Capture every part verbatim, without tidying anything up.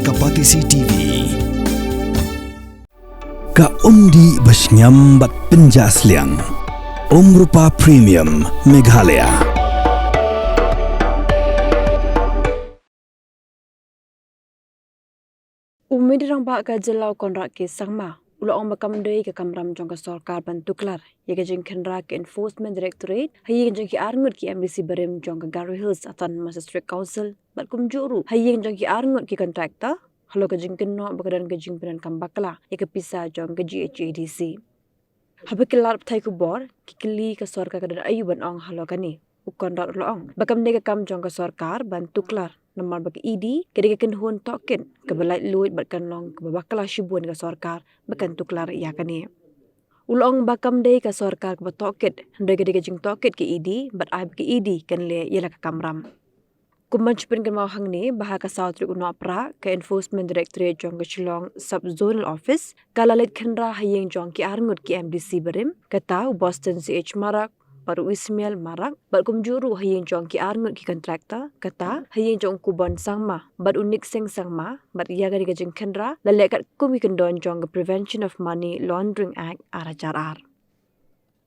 Ka Patisi T V. Ka umdih ba shngiam bad pynjah sliang. Umrupa Premium Meghalaya. U Myntri Rangbah ka jylla u Conrad K Sangma u la ong ba kam dei ka kamram jong ka sorkar ban tuklar ïa ka jingkhynra ka Enforcement Directorate ha ïing jong ki arngut ki M D C barim jong ka Garo Hills Autonomous District Council bad kumjuh ruh ha ïing jong ki arngut ki contractor halor ka jingkynnoh ba ka don ka jingpyndonkam bakla ïa ka pisa jong ka G H A D C. Haba ki lad pathai khubor ki kylli ka sorkar ka don aïu ban ong halor kane, u Conrad u la ong ba kam dei ka kam jong ka sorkar ban tuklar namar ba ka E D ka dei ka kynhun tohkit kaba laitluid bad kan long kaba bakla shibun ïa ka sorkar ba kan tuklar ïa kane. U la ong ba kam dei ka sorkar kaba tohkit hynrei ka dei ka jingtohkit ka E D bad ai ba ka E D kan leh ïa la ka kamram. Kum ban shu pynkynmaw hangne ba ha ka saw tarik u Nohprah ka Enforcement Directorate jong ka Shillong Sub Zonal Office ka la leit khynra ha ïing jong ki arngut ki M D C barim, kata u Boston C H Marak bad u Ismail Marak bad kumjuh ruh ha ïing jong ki arngut ki contractor, kata ha ïing jong u Kubon Sangma bad u Nikseng Sangma. Bad ïa kane ka jingkhynra la leh katkum ki kyndon jong ka Prevention of Money Laundering Act ar hajar ar.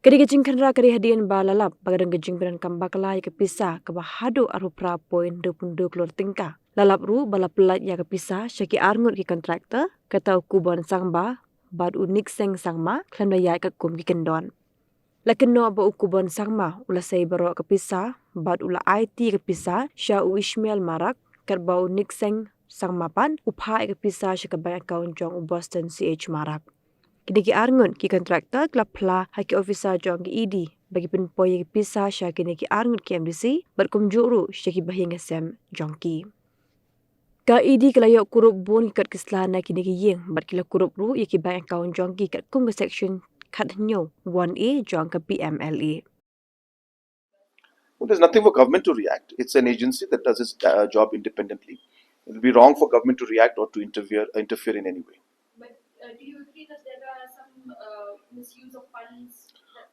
Ka dei ka jingkhynra ka dei hadien ba la lap ba ka don ka jingpyndonkam bakla ïa ka pisa kaba haduh arphew phra point hynriewphew hynriew klur tyngka. La lap ruh ba la pyllait ïa ka pisa sha ki arngut ki contractor, kata u Kubon Sangma bad u Nikseng Sangma khlem da ïaid katkum ki kyndon. La kynnoh ba u Kubon Sangma u la sei baroh ka pisa bad u la aiti ïa ka pisa sha u Ismail Marak, katba u Nikseng Sangma pat u phah ïa ka pisa sha ka bank account jong u Boston C H Marak. Kine ki arngut ki contractor ki la phla ha ki officer jong ki E D ba ki pynpoi ïa ki pisa sha kine ki arngut ki M D C bad kumjuh ruh sha ki bahaïing hasem jong ki. Ka E D ki la ïoh kurup bun ki kot ki sla na kine ki ïing bad ki la kurup ruh ïa ki bank account jong ki katkum ka section khathynñiew one A jong ka P M L A. Well, there's nothing for government to react. It's an agency that does its uh, job independently. It would be wrong for government to react or to interfere interfere in any way. But uh, do you agree that there are some uh, misuse of funds?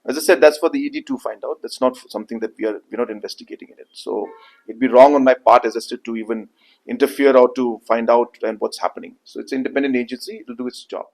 As I said, that's for the E D to find out. That's not something that we are we're not investigating in it. So it'd be wrong on my part, as I said, to even interfere or to find out and what's happening. So it's an independent agency; it'll do its job.